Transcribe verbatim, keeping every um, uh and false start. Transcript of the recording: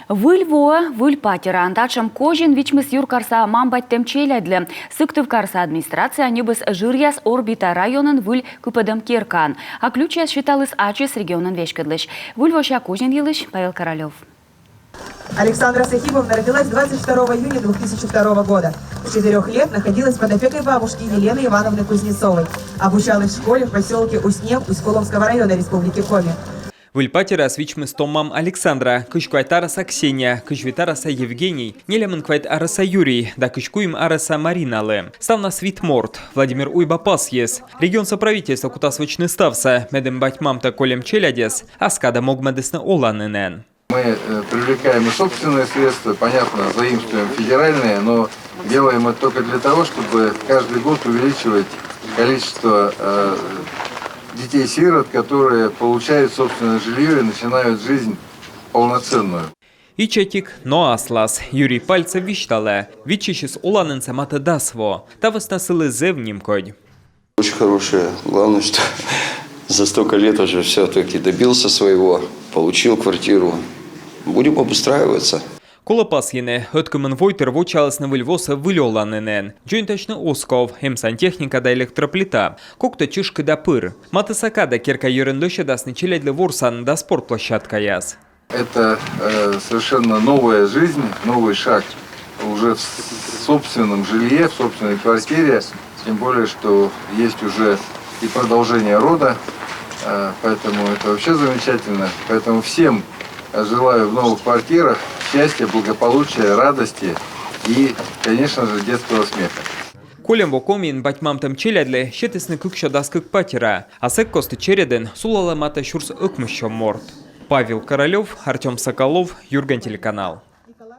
Выль воӧ, выль патераын. Татшӧм козин вичмис юркарса мам-батьтӧм челядьлы. Сыктывкарса администрация ньӧбис жыръяс Орбита районын выль кыпӧдӧм керкаын. А ключьяс сеталіс ачыс регионӧн веськӧдлысь. Выль вося козин йылысь Павел Королёв. Александра Сахибовна родилась двадцать второго июня две тысячи второго года. С четырёх лет находилась под опекой бабушки Елены Ивановны Кузнецовой. Обучалась в школе в поселке Усть-Нем Усть-Куломского района Республики Коми. Выль патерас вичмис том мам Александра, кызь квайт арӧса Ксения, кызь вит арӧса Евгений, нелямын квайт арӧса Юрий да кызь куим арӧса Мариналы. Ставнас вит морт. Владимир Уйба пасйис: регионса правительство кутас вӧчны ставсӧ, медым бать-мамтӧ кольӧм челядьыс аскадӧ могмӧдісны оланінын. Мы э, привлекаем и собственные средства, понятно, заимствуем федеральные, но делаем это только для того, чтобы каждый год увеличивать количество э, детей-сирот, которые получают собственное жилье и начинают жизнь полноценную. Ичӧтик, но аслас. Юрий Пальцев висьталӧ: виччысис оланінсӧ матӧ дас во. Та вӧсна сылы зэв нимкодь. Очень хорошая. Главное, что за столько лет уже все-таки добился своего, получил квартиру. Будем обустраиваться. Колӧ пасйыны, ӧткымын войтыр вочаалісны выль восӧ выль оланінын. Дзоньтасьны оз ков: эм сантехника да электроплита. Кокты чышкыда пыр. Матысса кадӧ керка йӧрын лӧсьӧдасны челядьлы ворсан да спорт площадкаяс. Это э, совершенно новая жизнь, новый шаг уже в собственном жилье, в собственной квартире. Тем более, что есть уже и продолжение рода, э, поэтому это вообще замечательно. Поэтому всем желаю в новых квартирах счастья, благополучия, радости и, конечно же, детского смеха. Кольӧм во Комиын бать-мамтӧм челядьлы сетісны кыксё дас кык патера, а сэк кості чередын сулалӧ матӧ сюрс ӧкмыссё морт. Павел Королёв, Артём Соколов, Юрган телеканал.